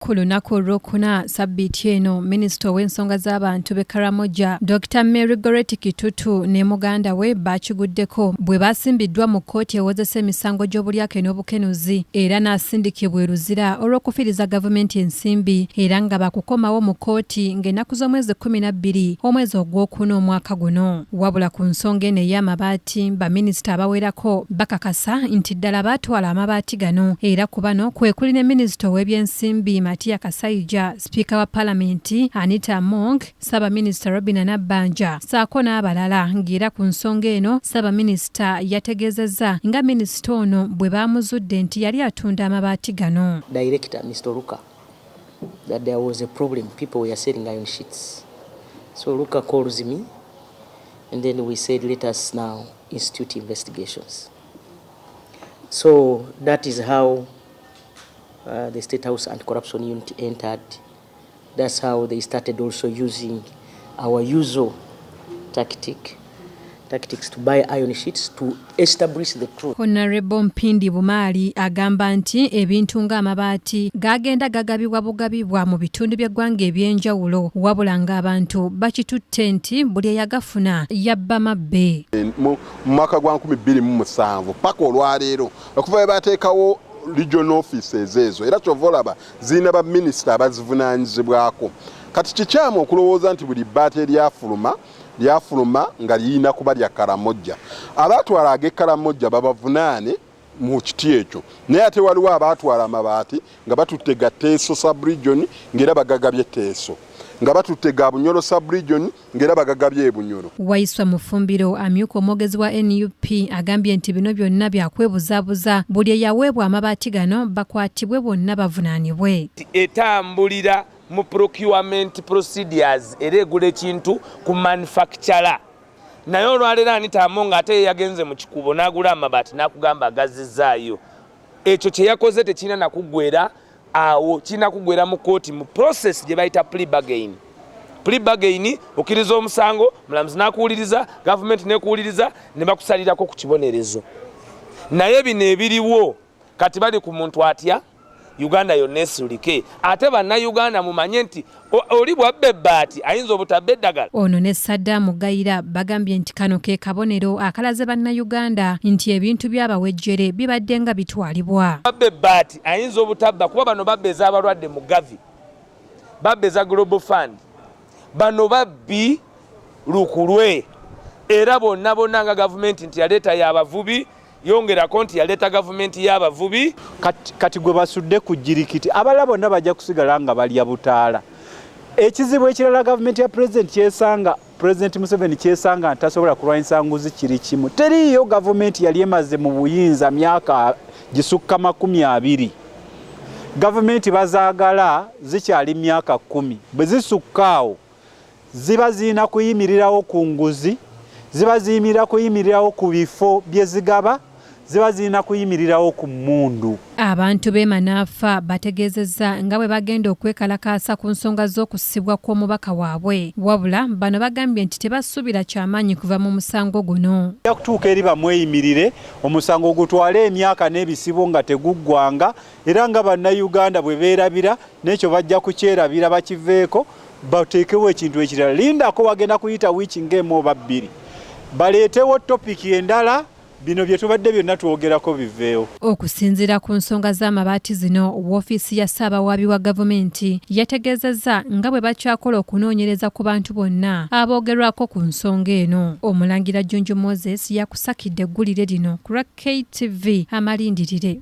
Ku lunaku olwokuna sabbiiti eno, minisita ow'ensonga z'abantu b'e Karamoja, Dokita Mary Goretti Kitutu ne muganda we baakiguddeko bwe baasimbiddwa mu kkooti ewozesa emisango gy'obulyake n'obukenuzi era n'asindikibwa e Luzira olw'okufiiriza gavumenti ensimbi era nga baakukomawo mu kkooti ng'ennaku z'omwezi 12 omwezi ogwokuna omwaka guno. Wabula ku nsonga eno ey'amabaati, baminisita abawerako bakakasa nti ddala baatwala amabaati gano era ku bano kwekuli ne minisita ow'ebyensimbi Matia Kasaija, sipiika wa palamenti Anita Among, ssaabaminisita Robinah Nabbanja ssaako n'abalala ng'era ku nsonga eno ssaabaminisita yategeezezza nga minisita ono bwe baamuzudde nti yali atunda amabaati gano. Director Mr. Oluka that there was a problem, people were selling iron sheets. So Oluka calls me and then we said, let us now institute investigations. So that is how the State House Anti-Corruption Unit entered. That's how they started also using our usual tactics to buy iron sheets to establish the truth. Honorable Mpindi Bumaali agamba nti ebintu ng'amabaati gagenda gagabibwa bugabibwa mu bitundu by'eggwanga eby'enjawulo, wabula ng'abantu bakitutte nti buli eyagafuna yabba mabbe. Mu mwaka gwa 2007 paka olwaleero, okuva bwe bateekawo regional offices ezo, era kyova olaba zirina baminisita abazivunaanyizibwako. Kati kikyamu okulowooza nti buli bbaati eryafuluma lyafuluma nga lirina kuba lya Karamojja. Abaatwala ag'e Karamojja babavunaane mu kiti ekyo, naye ate waliwo abaatwala amabaati nga batutte ga Teeso subregion ng'era bagagabye Teeso, nga batutte ga Bunyoro subregion ng'era bagagabye e Bunyoro. Waiswa Mufumbiro, amyuka omwogezi wa NUP, agambye nti bino byonna byakwebuzaabuza, buli eyaweebwa amabaati gano bakwatibwe bonna bavunaanibwe. Etambulira mu procurement procedures era egula ekintu ku manufacturer, naye olwaleero Anita Among ate ye yagenze mu kikubo n'agula amabaati n'akugamba agazzizaayo. Ekyo kye yakoze tekirina nakuggwera awo, kirina kuggwera mu kooti mu process gye bayita plea bargain. Plea bargain, okkiriza omusango, mulamuzi n'akuwuliriza, gavumenti n'ekuwuliriza, ne bakusalirako ku kibonerezo. Naye bino ebiriwo kati bali ku muntu atya Uganda yonna esulike. Ate bannayuganda mumanye nti oli bwabba ebbaati ayinza obutabba eddagala. Ono ne Saddam Gayira bagambye nti kano ke kabonero akalaze bannayuganda nti ebintu by'abawejjere bibadde nga bitwalibwa. Babba ebbaati ayinza obutabba, kuba bano babba ez'abalwadde mu Gavi, babba eza Global Fund, bano babbi lukulwe. Era bonna bonna nga gavumenti nti yaleeta y'abavubi, yongerako nti yaleeta gavumenti y'abavubi. Kati gwe basudde ku jirikiti, abalala bonna bajja kusigala nga balya butaala. Ekizibu ekirala gavumenti ya pulezidenti kyesanga, Pulezidenti Museveni kyesanga nti tasobola kulwanyisa nguzi kiri kimu: teriiyo gavumenti yali emaze mu buyinza myaka gisukka 20. Gavumenti bazaagala zikyali myaka 10. Bwe zisukka awo ziba zirina kuyimirirawo ku nguzi, ziba ziyimirira kuyimirirawo ku bifo bye zigaba, ziba zirina kuyimirirawo ku mmundu. Abantu b'e Manaafa bategeezezza nga bwe bagenda okwekalakaasa ku nsonga z'okusibwa kw'omubaka waabwe. Wabula bano bagambye nti tebasuubira kyamaanyi kuva mu musango guno. Ojja kutuuka eri bamweyimirire, omusango gutwale emyaka n'ebisibo nga teguggwanga, era nga Bannayuganda bwe beerabira n'ekyo bajja kukyerabira bakiveeko bateekewo ekintu ekirala. Lindako, wagenda kuyita wiiki ng'emu oba 2, baleetewo topic endala, bino bye tubadde byonna twogerako biveewo. Okusinziira ku nsonga z'amabaati zino, woofiisi ya Ssaabawaabi wa gavumenti yategeezezza nga bwe bakyakola okunoonyereza ku bantu bonna aboogerwako ku nsonga eno. Omulangira Jjunju Moses yakusakidde eggulire lino ku lwa KTV Amalindirire.